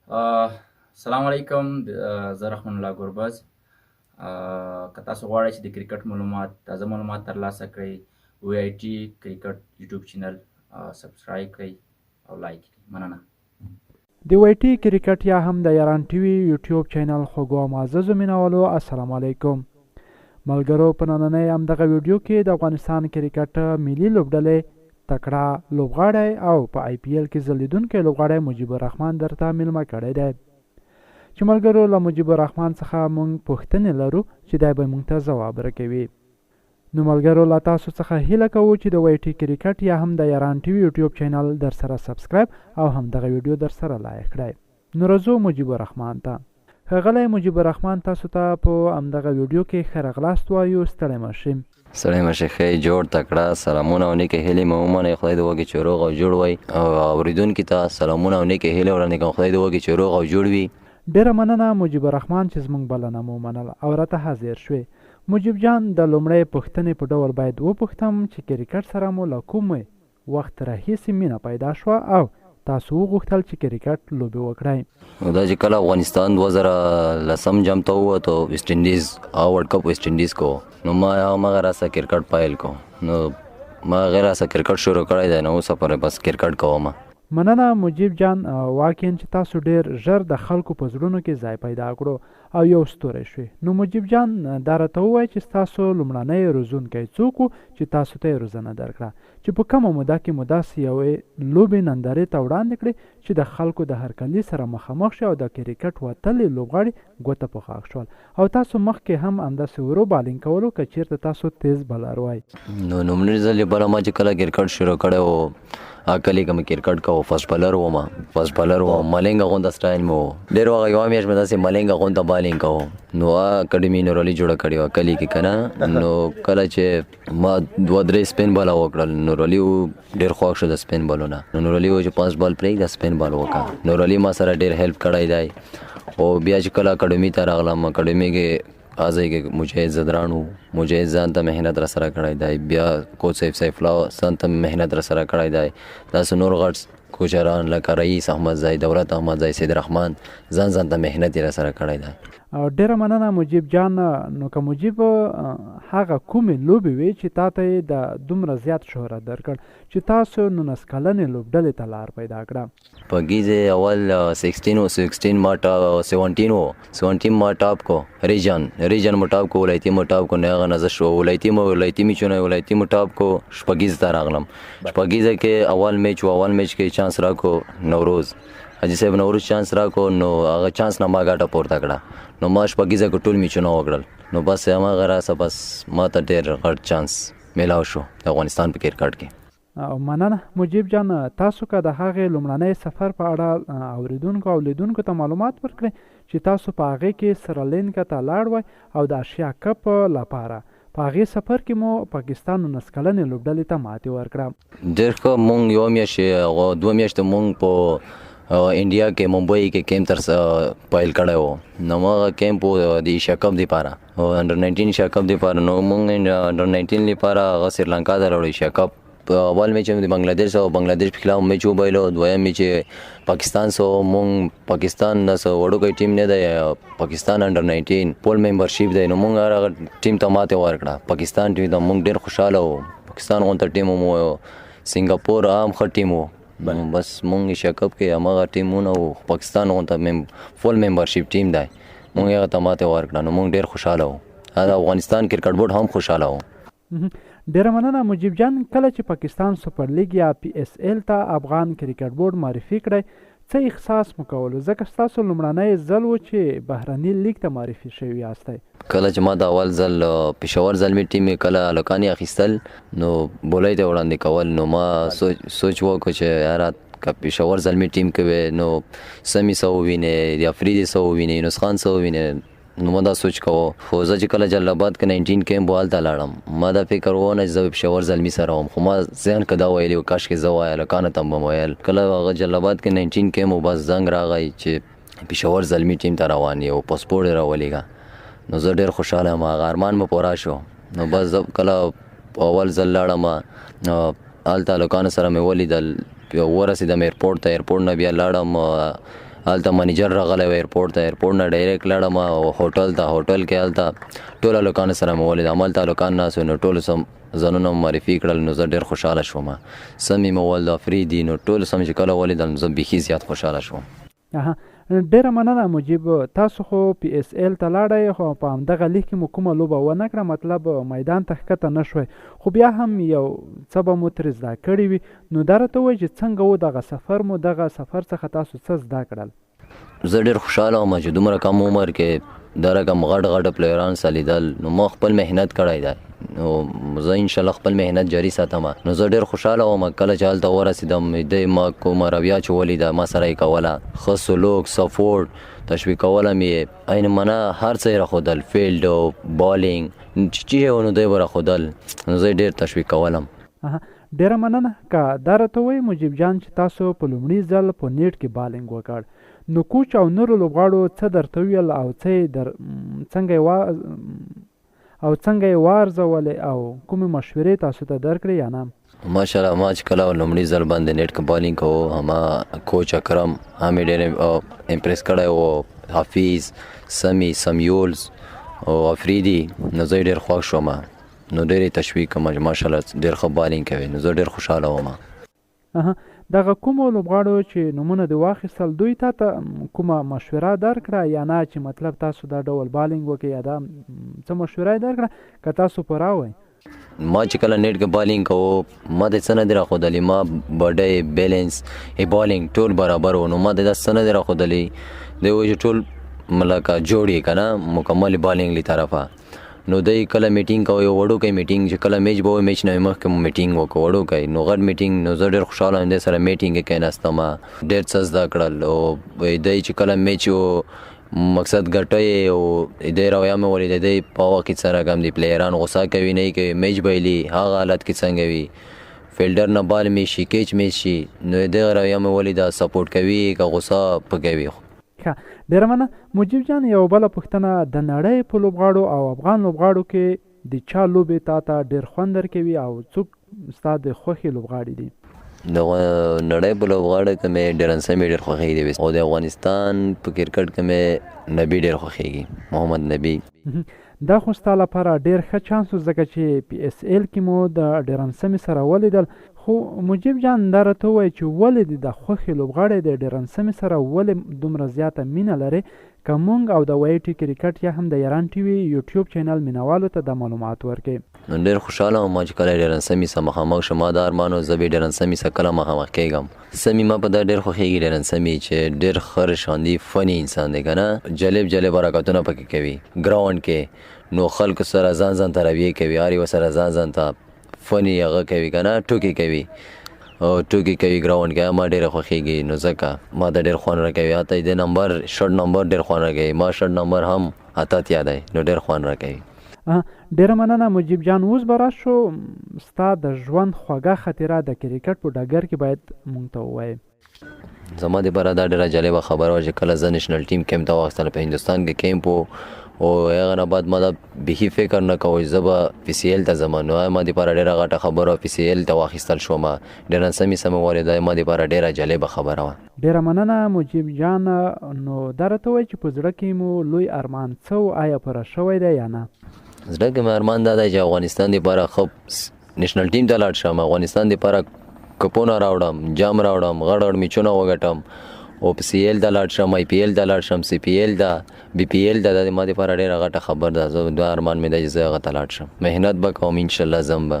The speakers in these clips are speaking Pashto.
السلام علیکم، زه رحمان الله ګربز. که تاسو غواړئ چې د کرکټ معلومات، تازه معلومات ترلاسه کړئ، وی آی ټي کرکټ یوټیوب چینل سبسکرایب کړئ او لایک کړئ. مننه. د وای ټي کرکټ یا هم د یاران ټي وي یوټیوب چینل خوږو او معززو مینوالو، السلام علیکم ملګرو. په نننۍ همدغه ویډیو کې د افغانستان کرکټ ملي لوبډلې تکړه لوبغاړی او په آی پي ایل کې ځلیدونکی لوبغاړی مجیب الرحمن درته میلمه کړی دی، چې ملګرو له مجیب الرحمن څخه مونږ پوښتنې لرو چې دی به مونږ ته ځواب راکوي. نو ملګرو، له تاسو څخه هیله کوو چې د وای ټي کرکټ یا هم د یاران ټي وي یوټیوب چینل در سره سبسکرایب او هم دغه ویډیو در سره لایک کړئ. نو راځو مجیب الرحمن ته. ښاغلی مجیب الرحمن، تاسو ته په همدغه ویډیو کې ښه راغلاست وایو، ستړی مه شئ. ستړی مه شئ، ښه جوړ تکړه. سلامونه او نیکې هیلې مې ومنئ، خدای دې وکړي چې روغ او جوړ وئ. او اورېدونکي ته سلامونه او نیکې هیلې وړاندې کوم، خدای دې وکړي چې روغ او جوړ وي. ډېره مننه مجیب الرحمن چې زموږ بلنه مو ومنله او راته حاضر شوې. مجیب جان، د لومړۍ پوښتنې په ډول باید وپوښتم چې کرکټ سره مو له کومې وخت راهیسې مینه پیدا شوه او تاسو وغوښتل چې کرکټ لوبې وکړئ؟ نو دا چې کله افغانستان 2010 جام ته ووت، ویسټ انډیز او ورلډ کپ ویسټ انډیز کو، نو ما هماغه راسه کرکټ پیل کو. نو ما هغې راسه کرکټ شروع کړی دی، نو اوسه پورې بس کرکټ کوم. مننه مجیب جان، واقعا چې تاسو ډیر ژر د خلکو په زړونو کې ځای پیدا کړو او یو ستوری شوې. نو مجیب جان، دا راته ووایه چې ستاسو لومړنی روزونکی څوک و چې تاسو ته یې روزنه درکړه، چې په کمه موده کې مو داسې یوې لوبې نندارې ته وړاندې کړې چې د خلکو د هرکلي سره مخامخ شوې او د کرکټ وتلي لوبغاړي ګوته په غاښ شول، او تاسو مخکې هم همداسې ورو بالینګ کولو که چیرته تاسو تیز بالر وای؟ نو لومړي ځل لپاره ما چې کله کرکټ شروع کړی و، کلي کې مې کرکټ کاوه، فرست بالر وم، فرست بالر وم، ملنګ غونته سټایل مې و. ډېر وخت یوه میاشت مې داسې ملنګ غونته بالینګ کاوه. نو هغه اکاډمي نورعلي جوړه کړې وه کلي کې که نه. نو کله چې ما دوه درې سپین باله وکړل، نورعلي ډېر خوښ شو د سپین بالونه. نو نورعلي و چې پاس بال پرېږده، سپین بال وکړه. نورعلي ما سره ډېر هیلپ کړی دی. او بیا چې کله اکاډمي ته راغلم، اکاډمي کې ځای کې مجاهد ځدراڼ و، مجاهد ځان ته محنت را سره کړی دی. بیا کوچ صاحب سیف الله ځان ته محنت را سره کړی دی. داسې نور غټ کوچران لکه رئیس احمدزی، دولت احمدزی، سید رحمان، ځان ځان ته محنت یې را سره کړی دی. ډېره مننه مجیب جان. نو که مجیب، هغه کومې لوبې وې چې تا ته یې د دومره زیات شهرت درکړ چې تاسو 19 کلنې لوبډلې ته لار پیدا کړه؟ پګیزه اول 16 و، 16 ما ټاپ، 17 و، 17 ما ټاپ کو، ریجن مو ټاپ کو، ولایتي مو ټاپ کو. نه هغه نه زه شو ولایتي مو، ولایتي میچونه، ولایتي مو ټاپ کو. شپږیزه ته راغلم، شپږیزه کې اول میچ و، اول میچ کې چانس راکو نوروز حاجي صاحب، نوروز چانس راکو. نو هغه چانس نه ما ګټه پورته کړه، نو ما شپږیزه کې ټول میچونه وکړل. نو بس هماغه راسه بس ما ته ډېر غټ چانس میلاو شو د افغانستان په کرکټ کې. مننه مجیب جان. تاسو که د هغې لومړنی سفر په اړه اوریدونکو او لیدونکو ته معلومات ورکړئ چې تاسو په هغې کې سریلانکا ته لاړ وای او د اشیا کپ لپاره په هغې سفر کې مو پاکستان 19 کلنې لوبډلې ته ماتې ورکړه. ډېر ښه. مونږ یوه میاشت، 2 میاشتې مونږ په انډیا کې ممبئی کې کیمپ تر پیل کړی و. نو هغه کیمپ و د ایشیا کپ دپاره، انډر 19 ایشیا کپ دپاره. نو مونږ انډر 19 لپاره هغه سریلانکا ته راوړو. ایشیا کپ په اول میچ د بنگلاديش او بنگلاديش په خلاف میچ وبایلو. دویم میچ پاکستان سو، مونږ پاکستان نه سو وړوکی ټیم نه دی، پاکستان انډر 19 فول ممبرشپ دی. نو مونږ هغه ټیم ته ماته ورکړه، پاکستان ټیم ته. مونږ ډېر خوشاله وو، پاکستان غونته ټیم مو، سنگاپور هم ښه ټیم وو. بس مونږ ایشیا کپ کې هماغه ټیمونه وو، پاکستان غونته فول ممبرشپ ټیم دی، مونږ هغه ته ماته ورکړه. نو مونږ ډېر خوشاله وو، د افغانستان کرکټ بورډ هم خوشاله وو. ډېره مننه مجیب جان. کله چې پاکستان سپر لیګ یا پی ایس ایل ته افغان کرکټ بورډ معرفي کړی، څه احساس مو کولو، ځکه ستاسو لومړنی ځل و چې بهرني لیګ ته معرفي شوي یاستئ؟ کله چې ما د اول ځل پېښور زلمي ټیم یې کله هلکان یې اخیستل، نو بولۍ ته وړاندې کول، نو ما سوچ وکړ چې یاره که پېښور زلمي ټیم کې وی نو سمي څه ووینې، د افریدي څه ووینې، یونس خان څه ووینې. نو ما دا سوچ کاوه. خو زه چې کله جلال آباد کې 19 کیمپ و هلته لاړم، ما دا فکر و نه چې زه به پېښور زلمي سره وم، خو ما ذهن کې دا ویلي و کاش کې زه وای هلکانو ته به مې ویل. کله هغه جلال آباد کې 19 کیمپ و، بس زنګ راغی چې پېښور زلمي ټیم ته روان یې او پاسپورټ یې راولېږه. نو زه ډېر خوشحاله یم، هغه ارمان مې پوره شو. نو بس زه کله اول ځل لاړم، هلته هلکانو سره مې ولیدل، بیا ورسېدم ایرپورټ ته، ایرپورټ نه بیا لاړم هلته منیجر راغلی و ایرپورټ ته، ایرپورټ نه ډایرکټ لاړم او هوټل ته، هوټل کې هلته ټول هلکانو سره مې ولید، هملته هلکان ناست وو، نو ټولو سم ځانونه مو معرفي کړل، نو زه ډېر خوشحاله شوم. سمې مې ولید، افریدي، نو ټول سم چې کله ولیدل نو زه بیخي زیات خوشحاله شوم. اها ډیره مننه مجیب، تاسو خو پی ایس ایل ته لاړی خو په همدغه لیګ کې مو کومه لوبه ونه کړه، مطلب میدان ته ښکته نه شوی، خو بیا هم یو څه به مو ترې زده کړي وي، نو دا راته ووایه چې څنګه و دغه سفر مو، دغه سفر څخه تاسو څه زده کړل؟ زه ډیر خوشحاله وم چې دومره کم عمر کې دا رقم غټ غټ پلیران سره لیدل، نو ما خپل محنت کړی دی، نو زه ان شاء الله خپل محنت جاری ساتم. نو زه ډیر خوشحاله وم کله چې هلته ورسېدم، دی ما کومه رویه چې ولیده ما سره یې کوله، ښه سلوک، سپورټ، تشویقوله مې یې، عین منه هر څه یې راښودل، فیلډ او بالینګ چې چی و نو دی به راښودل، نو زه یې ډیر تشویقولم. ډیره مننه، که دا راته ووایې مجیب جان چې تاسو په لومړي ځل په نیټ کې بالینګ وکړ نو کوچ او نورو لوبغاړو څه درته وویل او څه یې در څنګه یې وا او څنګه یې وارزولې او کومې مشورې تاسو ته درکړې یا نه؟ ماشاءالله، ما چې کله لومړي ځل باندې نیټ کې بالینګ کوو، هما کوچ اکرم هم یې ډېر امپریس کړی و، حفیظ، سمی، سمیولز او افریدي، نو زه یې ډېر خوښ شوم، نو ډېر یې تشویق کړم چې ماشاءالله ډېر ښه بالینګ کوي، نو زه ډېر خوشحاله وم. اها، دغه کومو لوبغاړو چې نومونه دې واخیستل دوی تاته کومه مشوره درکړه یا نه، چې مطلب تاسو دا ډول بالینګ وکړئ یا دا څه مشوره یې درکړه که تاسو پوره وئ؟ ما چې کله نیټ کې بالینګ کوو ما ته څه نه دي راښودلي، ما بډۍ، بیلنس، بالینګ ټول برابر و، نو ما ته داسې څه نه دي راښودلي. دی وایي چې ټول لکه جوړ یې که نه مکمل بالینګ له طرفه. نو دی کله میټینګ کوي، یو وړوکی میټینګ چې کله میچ به و، میچ نه مخکې مو میټینګ وکړ وړوکی، نو غټ میټینګ، نو زه ډېر خوشحاله یم دی سره میټینګ کې کېناستم، ډېر څه زده کړل. او دی چې کله میچ و مقصد ګټه او دی رویه مې ولیده، دی په وخت کې څه رقم دي، پلیران غوسه کوي نه کوي، میچ بایلي هغه حالت کې څنګه وي، فیلډر نه بال مې شي، کیچ مې شي، نو دغه رویه مې ولیده، سپورټ کوي که غوسه پکوي. ښه ډیره مننه مجیب جان، یوه بله پوښتنه، د نړۍ په لوبغاړو او افغان لوبغاړو کې د چا لوبې تا ته ډیر خوند درکوي او څوک ستا د خوښې لوبغاړي دي؟ د نړۍ په لوبغاړو کې مې ډیرن سمي ډیر خوښیږي او د افغانستان په کرکټ کې مې نبي ډیر خوښیږي، محمد نبي. دا خو ستا لپاره ډیر ښه چانس و ځکه چې پي ایس ایل کې مو د ډیرن سمي سره ولیدل، خو مجیب جان دا راته ووایه چې ولې دې د خوښې لوبغاړی د ډیرن سمي سره ولې دومره زیاته مینه لرې، که مونږ او د وای ټي کرکټ یا هم د یاران ټي وي یوټیوب چینل مینوالو ته دا معلومات ورکړې. نو ډیر خوشحاله وم چې کله ډیرن سمي سره مخامخ شوم، ما دا ارمان و زه به ډیرن سمي سره کله مخامخ کیږم. سمي ما په دا ډیر خوښیږي ډیرن سمي چې ډیر ښه رشاندي فني انسان دی کنه، جالب جالب حرکتونه پکې کوي ګراونډ کې، نو خلکو سره ځان ځان ته رویې کوي، هر یو سره ځان ځان ته فني هغه کوي کنه، ټوکې کوي او ټوکې کوي ګراونډ کې، ما ډیره خوښیږي، نو ځکه ما ته ډیر خوند راکوي. حتی د نمبر شرټ نمبر ډیر خوند راکوي، ما شرټ نمبر هم 88 دی، نو ډیر خوند راکوي. ډیره مننه مجیب جان، اوس به راشو ستا د ژوند خوږه خاطره د کرکټ په ډګر کې باید مونږ ته ووایې. زما دپاره دا ډیره جالبه خبره وه چې کله زه نېشنل ټیم کیمپ ته واخیستل، په هندوستان کې کیمپ و، او هغه نه بعد ما دا بیخي فکر نه کوو چې زه به پي سي ایل ته ځم، نو ما دپاره ډیره غټه خبره وه، پي سي ایل ته واخیستل شوم، ډیره سمې سمې ولیده، ما دپاره ډیره جالبه خبره وه. ډیره مننه مجیب جان، نو دا راته ووایه چې په زړه کې مو لوی ارمان څه و، آیا پوره شوی دی یا نه؟ زړه کې مې ارمان دا دی چې افغانستان دپاره ښه نېشنل ټیم ته لاړ شم، افغانستان دپاره کپونه راوړم، جام راوړم، غټ غټ میچونه وګټم، او پي سي ایل ته لاړ شم، آی پي ایل ته لاړ شم، سي پي ایل ته، بي پي ایل ته، دا ما دپاره ډېره غټه خبر ده. زه دا ارمان مې دی چې زه هغه ته لاړ شم، محنت به کوم انشاءالله ځم به.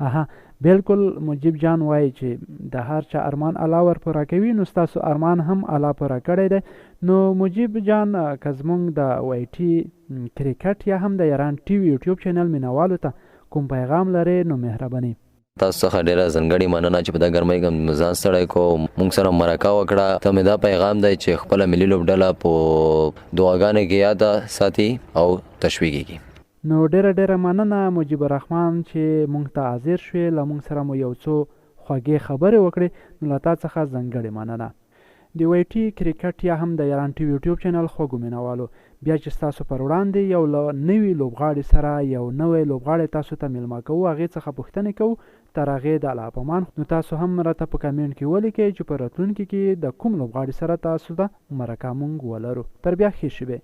اها بلکل مجیب جان وایي چې د هر چا ارمان الله ور پوره کوي، نو ستاسو ارمان هم الله پوره کړی دی. نو مجیب جان که زمونږ د وای ټي کرکټ یا هم د یاران ټي وي یوټیوب چینل مینوالو ته کوم پیغام لرې نو مهرباني. تاسو څخه ډیره ځانګړې مننه چې په دا ګرمۍ کې مو ځان ستړی کړو، مونږ سره مرکه وکړه. ته مې دا پیغام دی چې خپله ملي لوبډله په دعاګانو کې یاده ساتي او تشویق یې کړي. نو ډیره ډیره مننه مجیب الرحمن چې مونږ ته حاضر شوې، له مونږ سره مو یو څو خوږې خبرې وکړې، نو له تا څخه ځانګړې مننه. د وای ټي کرکټ یا هم د یاران ټي وي یوټیوب چینل خوږو مینوالو، بیا چې ستاسو پر وړاندې یو له نوي لوبغاړي سره یو نوی لوبغاړی تاسو ته میلمه کوو، هغې څخه پوښتنې کوو، تر هغې د الله په مان. نو تاسو هم راته په کمنټ کې ولیکئ چې په راتلونکي کې د کوم لوبغاړي سره تاسو ته مرکه مونږ ولرو. تر بیا ښې شیبې.